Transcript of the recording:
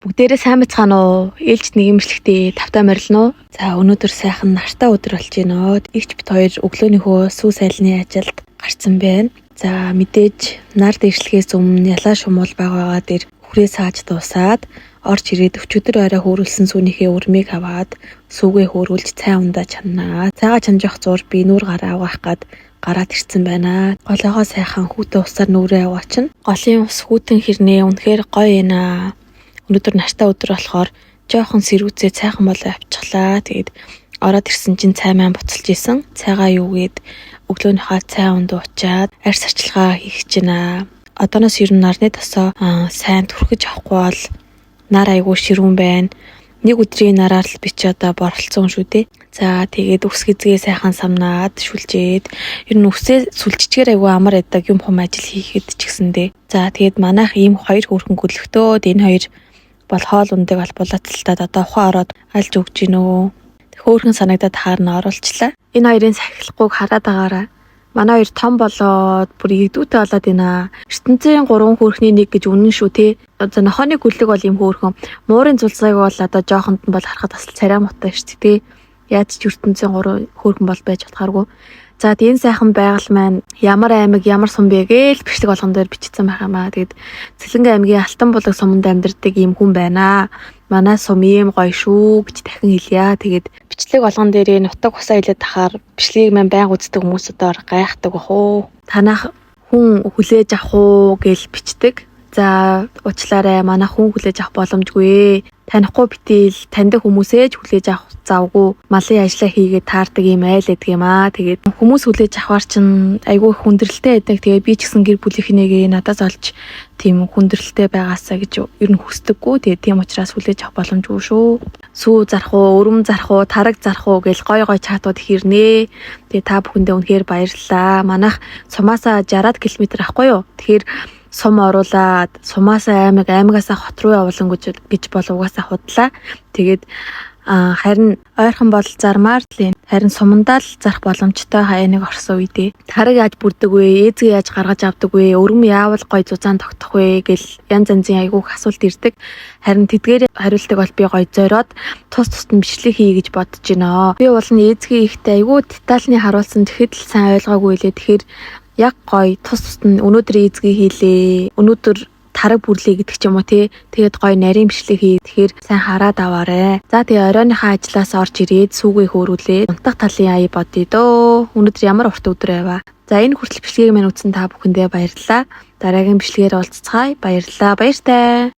Бүгдээрээ сайн байцгаана уу? Ээлжит нийгэмшлэгтээ тавтай морилно уу? За, өнөөдөр сайхан нартай өдөр болж байна. Эгч бид хоёр өглөөнийхөө сүү сайлны ажилд гарцсан байна. За, мэдээж нар дээшлэхээс өмнө ялаа шумуул байгаа дээр хүрээ сааж дуусаад орж ирээд өчигдөр орой хөөрүүлсэн сүүнийхээ өрмийг аваад сүүгээ хөөрүүлж цай ундаа чаннаа. Цайгаа чанаж явах зур би нүүр гараа угаах гад гараад ирсэн байна. Голоогоо сайхан хүүтэн усаар нүүрээ угаачин. Голын ус хүүтэн хэрнээ, үнэхээр гоё байна. Өнөөдөр нартай өдөр болохоор жоохон сэрүүцээ цайхан болоо авчихлаа. Тэгээд ороод ирсэн чинь цай маань буцалж исэн. Цайгаа юугээд өглөөнийхөө цай унд уучаад арьс арчилгаа хийх гэж байна. Одооноос ер нь нарны тосоо сайн түрхэж авахгүй бол нар айгүй ширүүн байна. Нэг өдрийн нараар л би чи одоо боролцсон шүү дээ. За, тэгээд үс гэзгээ сайхан самнаад шүлжээд, ер нь үсээ сүлжчихээр айгүй амар байдаг юм хум ажил хийхэд ч гэсэндээ. За, тэгээд манайх ийм хоёр хөөрхөн гөлөгтөөд энэ хоёр бол хоол ундаг албуулаацалтад одоо ухаан ороод алж өгч гин үү. Хөөрхөн санагдаад хаарна оруулчлаа. Энэ хоёрын сахилахгүйг хараад байгаарай. Манай хоёр том болоод бүр игдүүтэй болоод байна. Ертөнцийн гурван хөөрхний нэг гэж үнэн шүү те. За, нохооны гүлэг бол ийм хөөрхөн. Муурын зулцайг бол одоо жоохонд нь бол харахад бас царай муутай шүү дээ. Яаж ч ертөнцийн гурван хөөрхөн бол байж чадхааргүй. За, энэ сайхан байгаль маань ямар аймаг, ямар сум бэ гээл бичлэг болгон дээр бичсэн байх юм аа. Тэгээд Цэцлэнгэ аймгийн Алтан булаг суманд амьдардаг ийм хүн байна. Манай сум ийм гоё шүү гэж дахин хэлье. Тэгээд бичлэг болгон дээрээ нутаг усаа илээд тахаар бичлэгийг маань байнга үздэг хүмүүс одоо гайхдаг бах уу. Танах хүн хүлээж авах уу гэл бичдэг. За, уучлаарай, манай хүн хүлээж авах боломжгүй. Танихгүй битийл, таньдаг хүмүүсээ ч хүлээж авах завгүй, малын ажлаа хийгээд таардаг юм айл гэдэг юм аа. Тэгээд хүмүүс хүлээж авахар чинь айгүй хүндрэлтэй байдаг. Тэгээд би ч гэсэн гэр бүлийнхнээгээ надаас олж тийм хүндрэлтэй байгаасаа гэж ер нь хүсдэггүй. Тэгээд тийм учраас хүлээж авах боломжгүй шүү. Сүү зарах уу, өрөм зарах уу, тараг зарах уу гэл гой гой чатууд хэрнээ. Тэгээд та бүхэндээ үнэхээр баярлалаа. Манайх сумаасаа 60 км ахгүй юу? Тэгэхээр сум оруулаад сумаасаа аймаг, аймагаасаа хот руу явуулан гэж бол угаасаа худлаа. Тэгээд харин ойрхон бол зармаар л юм. Харин сумандаа л зарах боломжтой хаяа нэг орсон үедээ. Тараг яаж бүрдэг вэ? Ээзгээ яаж гаргаж авдаг вэ? Өрөм яавал гой зузаан тогтох вэ гэл янз янзын айгүйх асуулт ирдэг. Харин тэдгээр хариултыг бол би гой зориод тус тусад нь бичлэг хий гэж бодож байна. Би бол нь ээзгээ ихтэй айгүй детальны харуулсан, тэгэхэд л сайн ойлгоогүй лээ. Тэгэхээр яг гоё тус тусад нь өнөөдөр ээзгээ хийлээ. Өнөөдөр тараг бүрлээ гэдэг ч юм уу тий. Тэгээд гоё нарийн бичлэг хий. Тэгэхээр сайн хараад аваарэ. За, тэгээ оройныхаа ажлаас орж ирээд сүүгээ хөөрүүлээд унтах талын ая бодъё дөө. Өнөөдөр ямар урт өдөр байваа. За, энэ хүртэл бичлэгийг маань үзсэн та бүхэндээ баярлалаа. Дараагийн бичлэгээр уулзцгаая. Баярлалаа. Баяртай.